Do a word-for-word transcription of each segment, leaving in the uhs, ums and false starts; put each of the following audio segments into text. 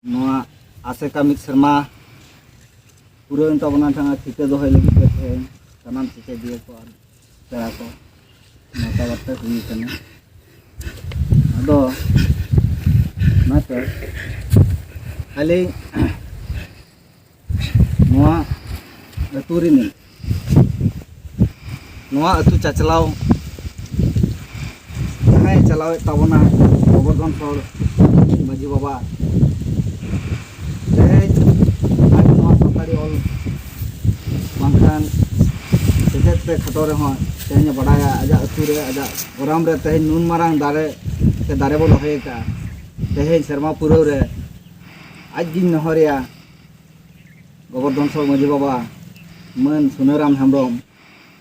ᱱᱚᱣᱟ ᱟᱥᱮᱠᱟ ᱢᱤᱫ ᱥᱮᱨᱢᱟ ᱯᱩᱨᱟᱹᱣᱮᱱ ᱛᱟᱵᱚᱱᱟ, ᱴᱷᱟᱝ ᱴᱷᱤᱠᱟᱹ ᱫᱚᱦᱚᱭ ᱞᱟᱹᱜᱤᱫ ᱛᱮ ᱛᱮᱦᱮᱧ ᱥᱟᱱᱟᱢ ᱥᱮᱪᱮᱫᱤᱭᱟᱹ ᱠᱚ ᱟᱨ ᱯᱮᱲᱟ ᱠᱚ ᱱᱮᱣᱛᱟ ᱵᱟᱨᱛᱮ ᱦᱩᱭ ᱟᱠᱟᱱᱟ᱾ ᱟᱫᱚ ᱚᱱᱟᱛᱮ ᱟᱹᱞᱤᱧ ᱱᱚᱣᱟ ᱟᱹᱛᱩ ᱨᱤᱱᱤᱡ, ᱱᱚᱣᱟ ᱟᱹᱛᱩ ᱪᱟᱪᱞᱟᱣ ᱡᱟᱦᱟᱸᱭ ᱪᱟᱞᱟᱣᱮᱫ ᱛᱟᱵᱚᱱᱟ, ᱜᱳᱵᱚᱨᱫᱷᱚᱱ ᱥᱚᱲ ᱢᱟᱹᱡᱷᱤ ᱵᱟᱵᱟ, ᱛᱮᱦᱮᱧ ᱟᱡ ᱱᱚᱣᱟ ᱥᱟᱱᱛᱟᱲᱤ ᱚᱞ ᱵᱟᱝᱠᱷᱟᱱ ᱥᱮᱪᱮᱫ ᱛᱮ ᱠᱷᱟᱴᱚ ᱨᱮᱦᱚᱸ ᱛᱮᱦᱮᱧ ᱮ ᱵᱟᱰᱟᱭᱟ, ᱟᱡᱟᱜ ᱟᱹᱛᱩ ᱨᱮ, ᱟᱡᱟᱜ ᱜᱚᱨᱟᱢ ᱨᱮ ᱛᱮᱦᱮᱧ ᱱᱩᱱ ᱢᱟᱨᱟᱝ ᱫᱟᱨᱮ ᱥᱮ ᱫᱟᱨᱮ ᱵᱚ ᱨᱚᱦᱚᱭ ᱟᱠᱟᱫᱼᱟ᱾ ᱛᱮᱦᱮᱧ ᱥᱮᱨᱢᱟ ᱯᱩᱨᱟᱹᱣ ᱨᱮ ᱟᱡ ᱜᱤᱧ ᱱᱮᱦᱚᱨᱮᱭᱟ, ᱜᱳᱵᱚᱨᱫᱷᱚᱱ ᱥᱚᱲ ᱢᱟᱹᱡᱷᱤ ᱵᱟᱵᱟ, ᱢᱟᱹᱱ ᱥᱩᱱᱟᱹᱨᱟᱢ ᱦᱮᱢᱵᱨᱚᱢ,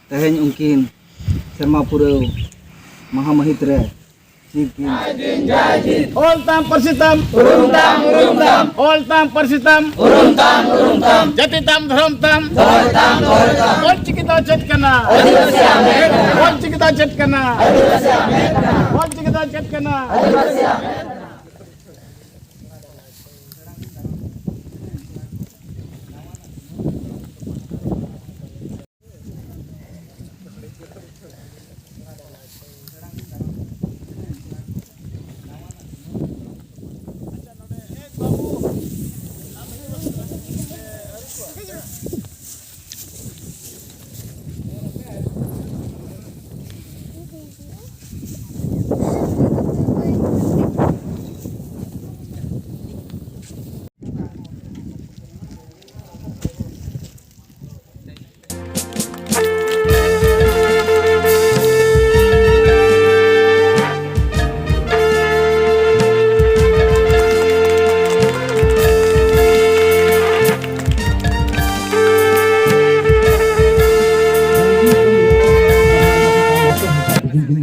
ᱛᱮᱦᱮᱧ ᱩᱱᱠᱤᱱ ᱥᱮᱨᱢᱟ ᱯᱩᱨᱟᱹᱣ ᱢᱟᱦᱟ ᱢᱟᱹᱦᱤᱛ ᱨᱮ ᱪᱤᱨ ᱠᱤᱱ ᱚᱞ ᱛᱟᱢ, ᱯᱟᱹᱨᱥᱤ ᱛᱟᱢ, ᱩᱨᱩᱢ ᱛᱟᱢ, ᱩᱨᱩᱢ ᱛᱟᱢ, ᱚᱞ ᱛᱟᱢ, ᱯᱟᱹᱨᱥᱤ ᱛᱟᱢ, ᱩᱨᱩᱢ ᱛᱟᱢ, ᱩᱨᱩᱢ ᱛᱟᱢ, ᱡᱟᱹᱛᱤ ᱛᱟᱢ, ᱫᱷᱚᱨᱚᱢ ᱛᱟᱢ, ᱫᱚᱦᱚᱭ ᱛᱟᱢ, ᱫᱚᱦᱚᱭ ᱛᱟᱢ, ᱚᱞ ᱪᱤᱠᱤ ᱫᱚ ᱪᱮᱫ ᱠᱟᱱᱟ? ᱟᱹᱫᱤᱵᱟᱹᱥᱤ ᱟᱢ ᱦᱮᱡ ᱠᱟᱱᱟ᱾ ᱚᱞ ᱪᱤᱠᱤ ᱫᱚ ᱪᱮᱫ ᱠᱟᱱᱟ? ᱟᱹᱫᱤᱵᱟᱹᱥᱤ ᱟᱢ ᱦᱮᱡ ᱠᱟᱱᱟ᱾ ᱚᱞ ᱪᱤᱠᱤ ᱫᱚ ᱪᱮᱫ ᱠᱟᱱᱟ? ᱟᱹᱫᱤᱵᱟᱹᱥᱤ ᱟᱢ ᱦᱮᱡ ᱠᱟᱱᱟ᱾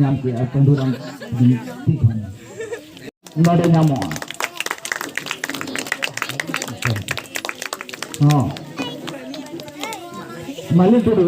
ᱧᱟᱢ ᱠᱮᱜᱼᱟ ᱯᱟᱹᱰᱩᱨᱟᱢ ᱛᱤ ᱠᱷᱚᱱ᱾ ᱱᱚᱰᱮ ᱧᱟᱢᱚᱜᱼᱟ᱾ ᱦᱚᱸ᱾ ᱢᱟᱹᱞᱤ ᱴᱩᱰᱩ᱾